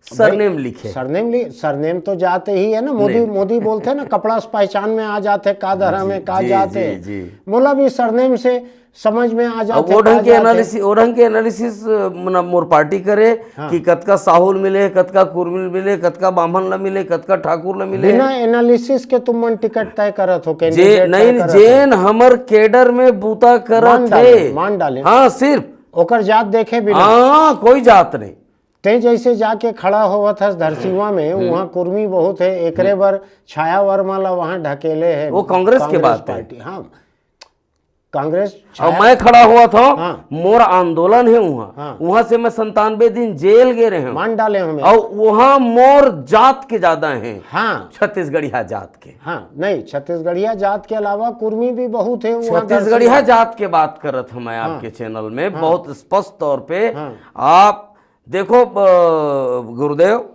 सरनेम लिखे। सरनेम लि-, सरनेम तो जात ही है ना, मोदी, नहीं। मोदी बोलते हैं ना, कपड़ा से पहचान में आ जाते, का धर्म जी, है, का जी, जात जी, है। जी। मोला भी सरनेम से समझ में आ जात अब है, वो ढंग का के जात है। एनालिसिस, वो ढंग के एनालिसिस, मतलब, मोर पार्टी करे हाँ। कि कतका साहुल मिले, कतका कुर्मिल मिले, कतका बाम्हन ला मिले, कतका ठाकुर ला मिले। बिना एनालिसिस के तुम मन टिकट तय करत हो, जे, कैंडिडेट नहीं, तय करत हो। जेन हमर केडर में बूता करत मान डाले, है। मान डाले। हाँ, सिर्फ। ओकर जात देखे बिना। हाँ, कोई जात नहीं। ते जैसे जाके खड़ा होवत हस धरसीवा में, हम्म। वहाँ कुर्मी बहुत है, एकरे हम्म। बर छाया वर्मा ला वहाँ ढकेले है वो कांग्रेस के कांग्रेस बात है। पार्टी, हाँ, कांग्रेस और छाया मैं खड़ा होवत हूँ, हाँ। मोर आंदोलन है वहाँ, हाँ। वहाँ से मैं संतानवे दिन जेल गे रहे हूँ। मान डाले हूँ मैं। और वहाँ मोर जात के ज्यादा हैं, हाँ। छत्तीसगढ़िया जात के। हाँ, नहीं, छत्तीसगढ़िया जात के अलावा कुर्मी भी बहुत है वहाँ छत्तीसगढ़िया दरअसल। जात के बात करत हूँ मैं हाँ। आपके चैनल में, हाँ। बहुत स्पष्ट तौर पे हाँ। आप देखो, अ, गुरुदेव,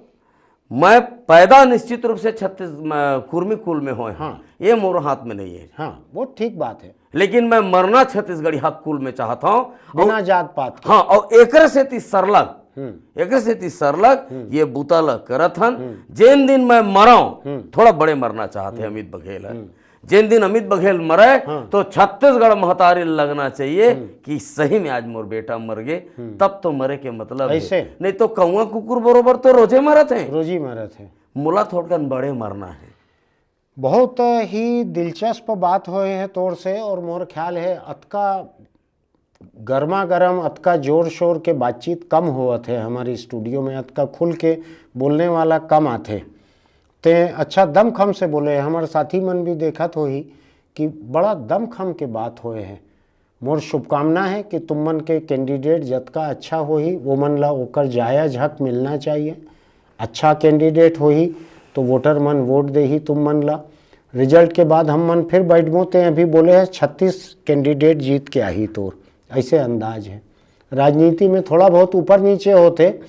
मैं पैदा निश्चित रूप से छत्तीस, म-, कुर्मी कुल में होए हूँ। हाँ। ये मोर हाथ में नहीं है। हाँ, वो ठीक बात है। लेकिन मैं मरना छत्तीसगढ़िया कुल में चाहत हूँ। बिना और जात पात के। हाँ, और एकरे सेती सरलग, हम्म। एकरे सेती सरलग हम्म। ये बूता ल करत हन। हम्म। जेन दिन मैं मरंव, हम्म। थोड़ा बड़े मरना चाहत है हम्म। अमित बघेल ह। हम्म। जेन दिन अमित बघेल मरे, हाँ। तो छत्तीसगढ़ महतारी लगना चाहिए हम्म। कि सही में आज मोर बेटा मर गे, हम्म। तब तो मरे के मतलब है। ऐसे? नहीं तो कौआ कुकुर बरोबर तो रोजे मरत है। रोजी मरत है। मोला थोड़कन बड़े मरना है। बहुत ही दिलचस्प बात होए है तोर से, और मोर ख्याल है अतका गर्मा गर्म, अतका जोर शोर के बातचीत कम होवत है हमारी स्टूडियो में, अतका खुल के बोलने वाला कम आथे। ते अच्छा दमखम से बोले, हमारे साथी मन भी देखत होही कि बड़ा दमखम के बात होए है। मोर शुभकामना है कि तुम मन के कैंडिडेट जतका अच्छा होही, वो मन ला ओकर जायज हक मिलना चाहिए। अच्छा कैंडिडेट होही तो वोटर मन वोट देही तुम मन ला। रिजल्ट के बाद हम मन फिर बैठबो, ते अभी बोले है छत्तीस कैंडिडेट जीत के आही तोर, ऐसे अंदाज है। राजनीति में थोड़ा बहुत ऊपर नीचे होते।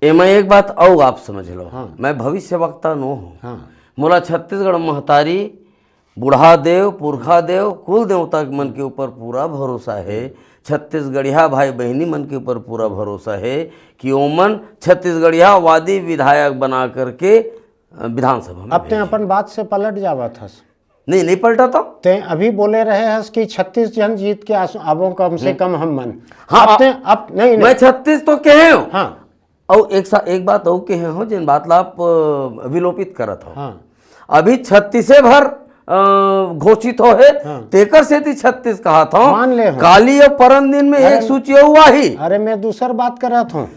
एमा एक बात अउ आप समझ लो, हाँ। मैं भविष्यवक्ता नो हूँ। हाँ। मोला छत्तीसगढ़ महतारी, बूढ़ा देव, पुरखा देव, कुल देवता मन के ऊपर पूरा भरोसा है। छत्तीसगढ़िया भाई बहिनी मन के ऊपर पूरा भरोसा है कि ओमन छत्तीसगढ़िया वादी विधायक बना करके, अ, विधानसभा में अब ते भेजे। अपन बात से पलट जावत हस। नहीं, नहीं पलटा तो। ते अभी बोले रहे हस कि छत्तीस झन जीत के आसू आबो, कम से कम हम मन। हाँ, अब ते, अब नहीं, मैं नहीं। छत्तीस तो कहे हूँ। हाँ। और एक सा, एक बात और कहे हो, जिन बात ला आप अ, विलोपित करत हो। हाँ। अभी छत्तीसे भर अ, घोषित हो है, हाँ। तेकर सेती छत्तीस कहा था। मान ले हो। काली और परन दिन में अरे एक सूची हुआ ही। अरे, मैं दूसर बात करत हूँ।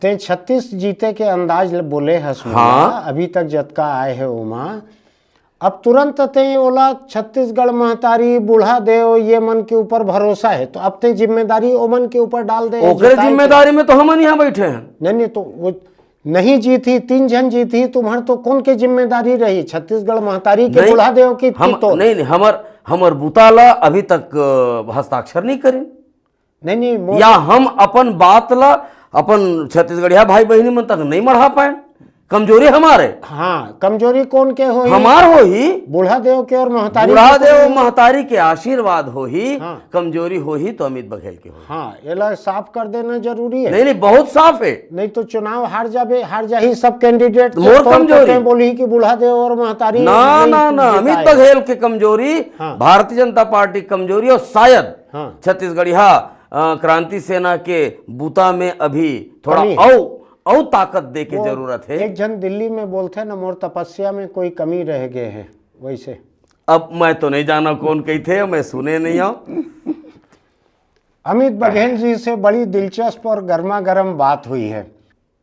ते छत्तीस जीते के अंदाज ल-, बोले हस मोला, हाँ। अभी तक जतका आए है ओमा। अब तुरंत ते ओला छत्तीसगढ़ महतारी, बूढ़ा देव, ये मन के ऊपर भरोसा है, तो अब ते जिम्मेदारी ओमन के ऊपर डाल दे। ओकरे जताए के- जिम्मेदारी में तो हमन यहाँ बैठे हैं। नहीं, नहीं, तो वो नहीं जीती, तीन झन जीती, तुम्हार तो कौन के जिम्मेदारी रही? छत्तीसगढ़ महतारी के, नहीं, बूढ़ा देव की हम थी तो। नहीं, नहीं, हमर हमर बुता ला अभी तक अ, हस्ताक्षर नहीं करे। नहीं, नहीं, मोर- या हम अपन बात ला अपन छत्तीसगढ़िया भाई बहिनी मन तक नहीं मढ़ा पाए। कमजोरी हमारे। हाँ, कमजोरी कौन के होही? हमार होही। बूढ़ा देव के और महतारी बूढ़ा के देव होही। महतारी के आशीर्वाद होही। हाँ। कमजोरी होही तो अमित बघेल के होही। हाँ, एला साफ कर देना जरूरी है। नहीं, नहीं, बहुत साफ है। नहीं तो चुनाव हार जाबे, हार जाही सब कैंडिडेट। मोर कमजोरी। बोली कि बूढ़ा देव और महतारी ना, नहीं ना, ना, जीताए। अमित बघेल के कमजोरी, हाँ। भारतीय जनता पार्टी के कमजोरी और शायद हाँ। छत्तीसगढ़िया अ, क्रांति सेना के बुता में अभी थोड़ा कमी है। औ औ ताकत दे के वो जरूरत है। एक झन दिल्ली में बोलते ना, मोर तपस्या में कोई कमी रह गए है, वैसे। अब मैं तो नहीं जाना कौन कही थे, मैं सुने नहीं हूँ। अमित बघेल जी से बड़ी दिलचस्प और गर्मा गर्म बात हुई है।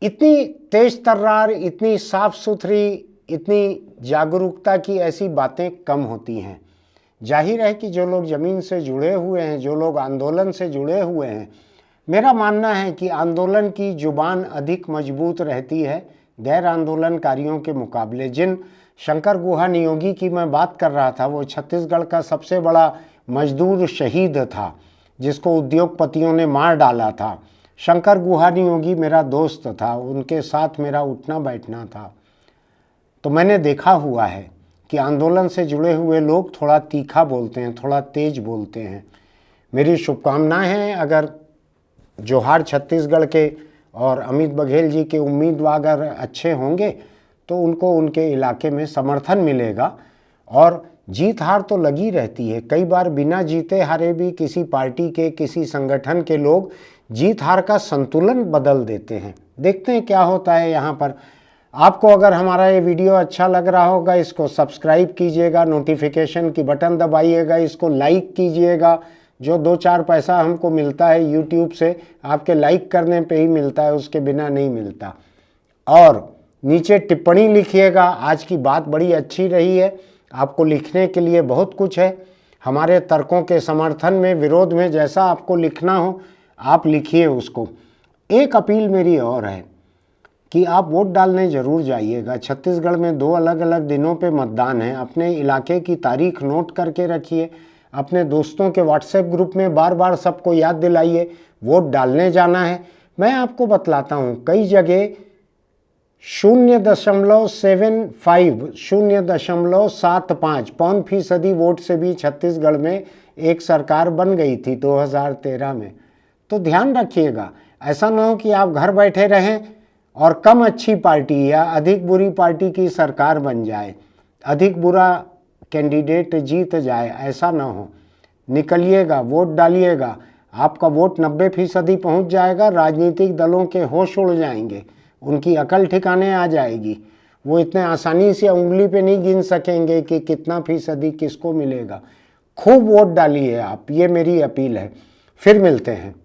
इतनी तेज तर्रार, इतनी साफ सुथरी, इतनी जागरूकता की ऐसी बातें कम होती हैं। जाहिर है कि जो लोग जमीन से जुड़े हुए हैं, जो लोग आंदोलन से जुड़े हुए हैं, मेरा मानना है कि आंदोलन की जुबान अधिक मजबूत रहती है गैर आंदोलनकारियों के मुकाबले। जिन शंकर गुहा नियोगी की मैं बात कर रहा था, वो छत्तीसगढ़ का सबसे बड़ा मजदूर शहीद था, जिसको उद्योगपतियों ने मार डाला था। शंकर गुहा नियोगी मेरा दोस्त था, उनके साथ मेरा उठना बैठना था। तो मैंने देखा हुआ है कि आंदोलन से जुड़े हुए लोग थोड़ा तीखा बोलते हैं, थोड़ा तेज बोलते हैं। मेरी शुभकामनाएं हैं, अगर जोहार छत्तीसगढ़ के और अमित बघेल जी के उम्मीदवार अगर अच्छे होंगे तो उनको उनके इलाके में समर्थन मिलेगा। और जीत हार तो लगी रहती है, कई बार बिना जीते हारे भी किसी पार्टी के, किसी संगठन के लोग जीत हार का संतुलन बदल देते हैं। देखते हैं क्या होता है यहाँ पर। आपको अगर हमारा ये वीडियो अच्छा लग रहा होगा, इसको सब्सक्राइब कीजिएगा, नोटिफिकेशन की बटन दबाइएगा, इसको लाइक कीजिएगा। जो दो चार पैसा हमको मिलता है यूट्यूब से, आपके लाइक करने पे ही मिलता है, उसके बिना नहीं मिलता। और नीचे टिप्पणी लिखिएगा। आज की बात बड़ी अच्छी रही है, आपको लिखने के लिए बहुत कुछ है। हमारे तर्कों के समर्थन में, विरोध में, जैसा आपको लिखना हो, आप लिखिए उसको। एक अपील मेरी और है कि आप वोट डालने ज़रूर जाइएगा। छत्तीसगढ़ में दो अलग-अलग दिनों पे मतदान है। अपने इलाके की तारीख नोट करके रखिए, अपने दोस्तों के WhatsApp ग्रुप में बार बार सबको याद दिलाइए, वोट डालने जाना है। मैं आपको बतलाता हूँ, कई जगह शून्य दशमलव सेवन फाइव, शून्य दशमलव सात पाँच, पौन फीसदी वोट से भी छत्तीसगढ़ में एक सरकार बन गई थी दो हज़ार तेरह में। तो ध्यान रखिएगा, ऐसा ना हो कि आप घर बैठे रहें और कम अच्छी पार्टी या अधिक बुरी पार्टी की सरकार बन जाए, अधिक बुरा कैंडिडेट जीत जाए, ऐसा ना हो। निकलिएगा, वोट डालिएगा, आपका वोट नब्बे फीसदी पहुँच जाएगा। राजनीतिक दलों के होश उड़ जाएंगे, उनकी अकल ठिकाने आ जाएगी। वो इतने आसानी से उंगली पे नहीं गिन सकेंगे कि कितना फीसदी किसको मिलेगा। खूब वोट डालिए आप, ये मेरी अपील है। फिर मिलते हैं।